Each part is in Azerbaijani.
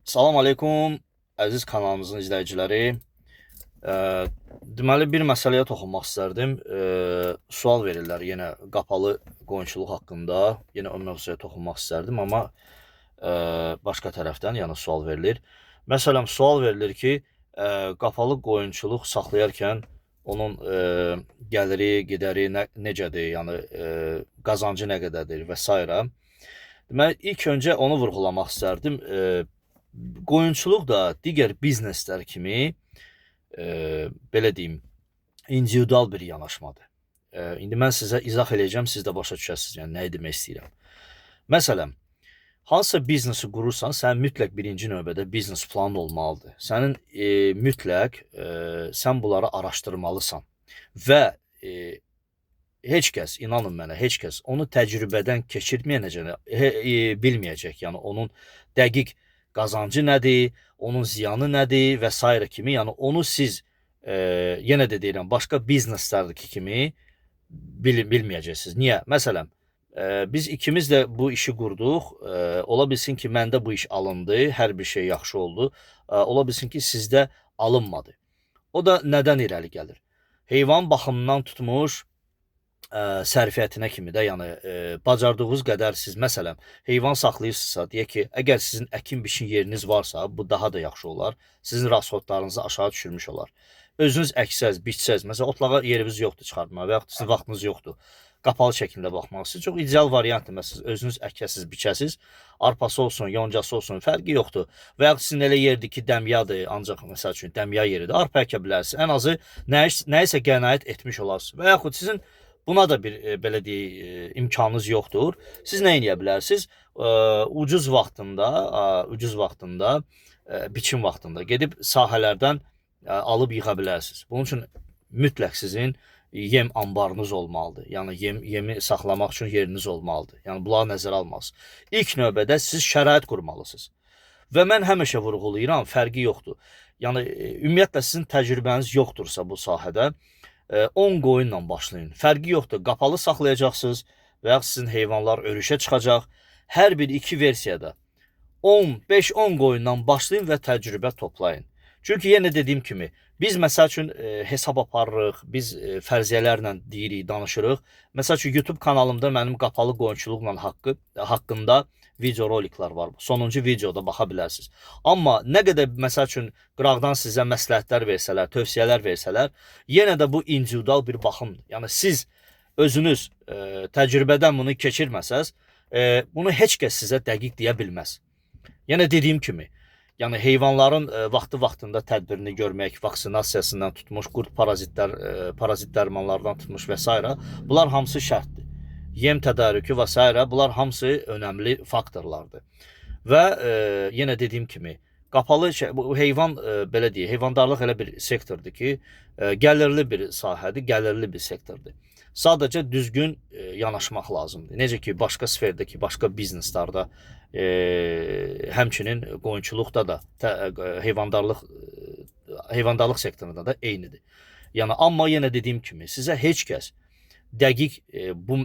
Salam aleykum, əziz kanalımızın izləyiciləri. Deməli, bir məsələyə toxunmaq istərdim. Sual verirlər yenə qapalı qoyunçuluq haqqında. Yenə o mövzuya toxunmaq istərdim, amma başqa tərəfdən, yəni sual verilir. Məsələn, sual verilir ki, qapalı qoyunçuluq saxlayarkən onun gəliri, gidəri necədir, yəni qazancı nə qədərdir və s. Deməli, ilk öncə onu vurğulamaq istərdim. Qoyunçuluq da digər bizneslər kimi, belə deyim, individual bir yanaşmadır. İndi mən sizə izah eləyəcəm, siz də başa düşəsiniz, yəni nəyi demək istəyirəm. Məsələn, hansısa biznesi qurursan, sənin mütləq birinci növbədə biznes planın olmalıdır. Sənin mütləq sən bunları araşdırmalısan və heç kəs, inanın mənə, heç kəs onu təcrübədən keçirməyəcək, bilməyəcək, yəni onun dəqiq qazancı nədir, onun ziyanı nədir və s. kimi, yəni onu siz, yenə də deyirəm, başqa bizneslərdəki kimi bilməyəcəksiniz. Niyə? Məsələn, biz ikimiz də bu işi qurduq, ola bilsin ki, məndə bu iş alındı, hər bir şey yaxşı oldu, ola bilsin ki, sizdə alınmadı. O da nədən irəli gəlir? Heyvan baxımından tutmuş, sərfiyyətinə kimi də, yəni bacardığınız qədər siz, məsələn, heyvan saxlayırsınızsa, deyək ki, əgər sizin əkin-biçin yeriniz varsa, bu daha da yaxşı olar, sizin rasxodlarınızı aşağı düşürmüş olar. Özünüz əksəz, biçsəz, məsələn, otlağa yeriniz yoxdur çıxartmağa və yaxud sizin vaxtınız yoxdur, qapalı şəkildə baxmaq istəyir. Çox ideal variantdır, məsələn, özünüz əkəsiz, biçəsiz, arpası olsun, yoncası olsun, fərqi yoxdur. Və yaxud sizin elə yerdir ki, dəmyadır, ancaq məsəl üçün dəmya yeridir, arpa əkə bilərsiniz. Ən azı nəyisə qənaət etmiş olarsınız. Və yaxud sizin buna da bir, belə deyək, imkanınız yoxdur. Siz nə edə bilərsiniz? Ucuz vaxtında, biçim vaxtında gedib sahələrdən alıb yığa bilərsiniz. Bunun üçün mütləq sizin yem anbarınız olmalıdır. Yəni yemi saxlamaq üçün yeriniz olmalıdır. Yəni bunları nəzərə almalısınız. İlk növbədə siz şərait qurmalısınız. Və mən həmişə vurğulayıram, fərqi yoxdur. Yəni ümumiyyətlə sizin təcrübəniz yoxdursa bu sahədə, 10 qoyunla başlayın. Fərqi yoxdur. Qapalı saxlayacaqsınız və yaxud sizin heyvanlar örüşə çıxacaq. Hər bir iki versiyada 5-10 qoyundan başlayın və təcrübə toplayın. Çünki yenə dediyim kimi, biz məsəl üçün hesab aparırıq, biz fərziyyələrlə deyirik, danışırıq. Məsəl üçün, YouTube kanalımda mənim qapalı qoyunçuluqla haqqında video roliklər var. Sonuncu videoda baxa bilərsiniz. Amma nə qədər məsəl üçün qıraqdan sizə məsləhətlər versələr, tövsiyələr versələr, yenə də bu individual bir baxımdır. Yəni siz özünüz təcrübədən bunu keçirməsəz, bunu heç kəs sizə dəqiq deyə bilməz. Yenə dediyim kimi, yəni heyvanların vaxtı-vaxtında tədbirini görmək, vaksinasiyasından tutmuş, qurd parazitlər, parazit dərmanlardan tutmuş və s. Bunlar hamısı şərtdir. Yem tədarükü və s. Bunlar hamısı önəmli faktorlardır. Və yenə dediyim kimi, qapalı şey, bu heyvan, belə deyək, heyvandarlıq elə bir sektordur ki, gəlirli bir sahədir, gəlirli bir sektordur. Sadəcə düzgün yanaşmaq lazımdır. Necə ki, başqa sferdəki, başqa bizneslarda, həmçinin qoyunçuluqda da, heyvandarlıq sektorunda da eynidir. Yəni, amma yenə dediyim kimi, sizə heç kəs dəqiq bu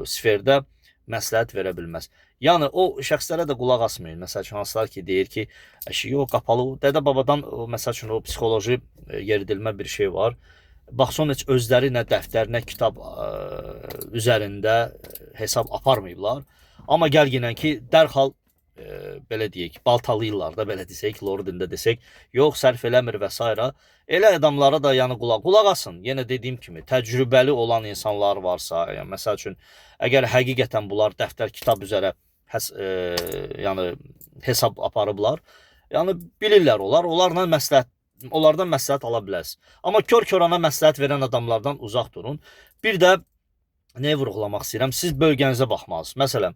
sferdə məsləhət verə bilməz. Yəni, o şəxslərə də qulaq asmayın. Məsəl üçün, hansılar ki, deyir ki, yox, qapalı, dədə-babadan, məsəl üçün, o psixoloji yeridilmə bir şey var. Bax, sonra heç özləri nə dəftər, nə kitab üzərində hesab aparmayıblar. Amma gəlginən ki, dərhal, belə deyək, baltalayırlar da, belə desək, loru dində desək, yox, sərf eləmir və s. Elə adamlara da yəni qulaq asın. Yenə dediyim kimi, təcrübəli olan insanlar varsa, yəni, məsəl üçün, əgər həqiqətən bunlar dəftər, kitab üzərə yəni, hesab aparıblar, yəni bilirlər onlar, onlarla məsləhət, onlardan məsləhət ala bilərsiniz. Amma kör-körana məsləhət verən adamlardan uzaq durun. Bir də nəyə vurğulamaq istəyirəm? Siz bölgənizə baxmalısınız. Məsələn,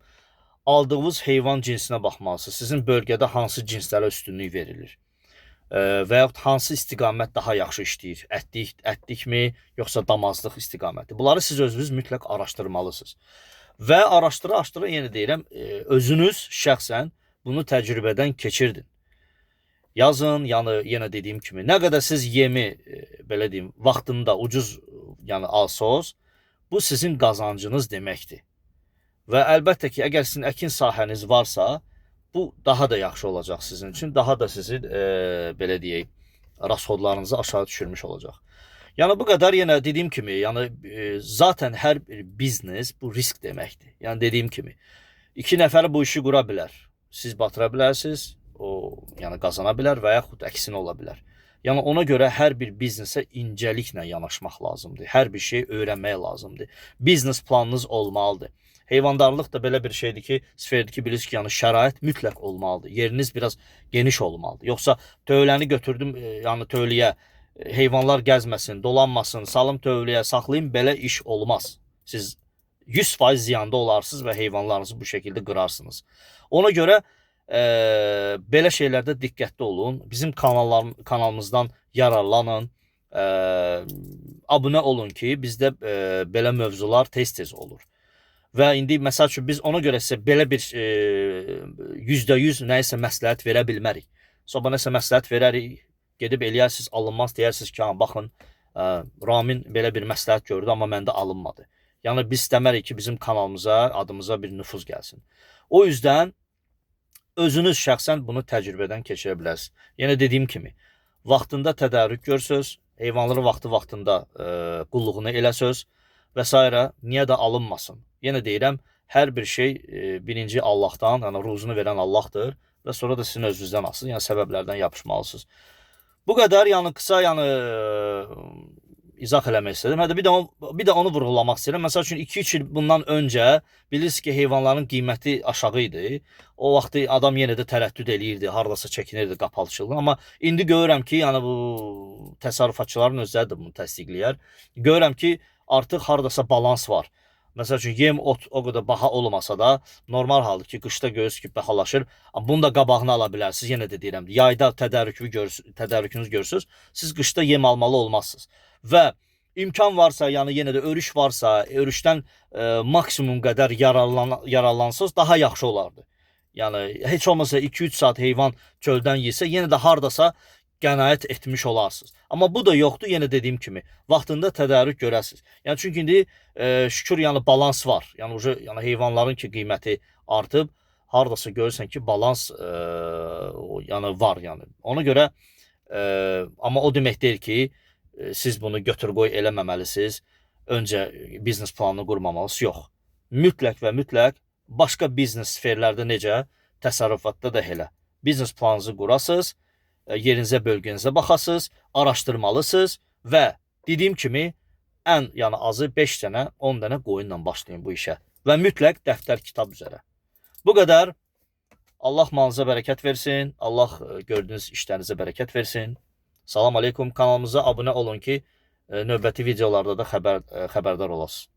aldığınız heyvan cinsinə baxmalısınız. Sizin bölgədə hansı cinslərə üstünlük verilir? Və yaxud hansı istiqamət daha yaxşı işləyir? Ətlikmi, yoxsa damazlıq istiqaməti? Bunları siz özünüz mütləq araşdırmalısınız. Və araşdıra-araşdıra, yenə deyirəm, özünüz şəxsən bunu təcrübədən keçirdin. Yazın, yəni yenə dediyim kimi, nə qədər siz yemi, belə deyim, vaxtında ucuz, yəni alsaz, bu sizin qazancınız deməkdir. Və əlbəttə ki, əgər sizin əkin sahəniz varsa, Bu daha da yaxşı olacaq sizin üçün. Daha da sizi belə deyək, rasxodlarınızı aşağı düşürmüş olacaq. Yəni bu qədər, yenə dediyim kimi, yəni zaten hər bir biznes bu risk deməkdir. Yəni dediyim kimi, 2 nəfər bu işi qura bilər. Siz batıra bilərsiniz, o yəni qazana bilər və yaxud əksinə ola bilər. Yəni ona görə hər bir biznesə incəliklə yanaşmaq lazımdır. Hər bir şey öyrənmək lazımdır. Biznes planınız olmalıdır. Heyvandarlıq da belə bir şeydir ki, sferdir ki, bilirsiniz ki, yəni şərait mütləq olmalıdır. Yeriniz biraz geniş olmalıdır. Yoxsa tövləni götürdüm, yəni tövləyə heyvanlar gəzməsin, dolanmasın, salım tövləyə saxlayım, belə iş olmaz. Siz 100% ziyanda olarsınız və heyvanlarınızı bu şəkildə qırarsınız. Ona görə belə şeylərdə diqqətli olun. Bizim kanalımızdan yararlanın. Abunə olun ki, bizdə belə mövzular tez-tez olur. Və indi məsəl üçün biz ona görə sizə belə bir %100 nəyisə məsləhət verə bilmərik. Sonra nəsə məsləhət verərik, gedib eləyərsiniz, alınmaz, deyərsiniz ki, baxın, Ramin belə bir məsləhət gördü, amma məndə alınmadı. Yəni biz istəmərik ki, bizim kanalımıza, adımıza bir nüfuz gəlsin. O yüzdən özünüz şəxsən bunu təcrübədən keçirə bilərsiniz. Yenə dediyim kimi, vaxtında tədarük görsöz, heyvanları vaxtı-vaxtında qulluğunu eləsöz və s. Niyə də alınmasın? Yenə deyirəm, hər bir şey birinci Allahdan, yəni ruzunu verən Allahdır və sonra da sizin özünüzdən asılır. Yəni səbəblərdən yapışmalısınız. Bu qədər, yəni qısa, yəni izah eləmək istədim. Hətta bir də onu vurğulamaq istəyirəm. Məsəl üçün 2-3 il bundan öncə bilirsiniz ki, heyvanların qiyməti aşağı idi. O vaxtı adam yenə də tərəddüd eləyirdi, hardasa çəkinirdi qapalıçılıqdan. Amma indi görürəm ki, yəni bu təsərrüfatçıların özləri də bunu təsdiqləyər. Görürəm ki, artıq hardasa balans var. Məsəl üçün yem, ot o qədər baha olmasa da normal haldır ki, qışda görürsünüz ki, bahalaşır. Amma bunu da qabağını ala bilərsiniz. Yenə də deyirəm, yayda tədarükünüzü görürsünüz. Siz qışda yem almalı olmazsınız. Və imkan varsa, yəni yenə də örüş varsa, örüşdən maksimum qədər yararlansınız, daha yaxşı olardı. Yəni heç olmasa 2-3 saat heyvan çöldən yesə, yenə də hardasa qənaət etmiş olarsınız. Amma bu da yoxdur, yenə dediyim kimi, vaxtında tədarük görəsiniz. Yəni çünki indi şükür, yəni balans var. Yəni uca, yəni heyvanların ki qiyməti artıb, hardasa görürsən ki, balans yəni var, yəni. Ona görə amma o demək deyil ki, siz bunu götür qoy eləməməlisiniz. Öncə biznes planını qurmamalısınız. Yox. Mütləq və mütləq başqa biznes sferlərdə necə, təsərrüfatda da elə. Biznes planınızı qurasınız, yerinizə, bölgənizə baxasınız, araşdırmalısınız və dediyim kimi ən yəni azı 5 dənə, 10 dənə qoyunla başlayın bu işə və mütləq dəftər kitab üzərə. Bu qədər. Allah malınıza bərəkət versin. Allah gördüyünüz işlərinizə bərəkət versin. Salam aleykum. Kanalımıza abunə olun ki, növbəti videolarda da xəbərdar olasınız.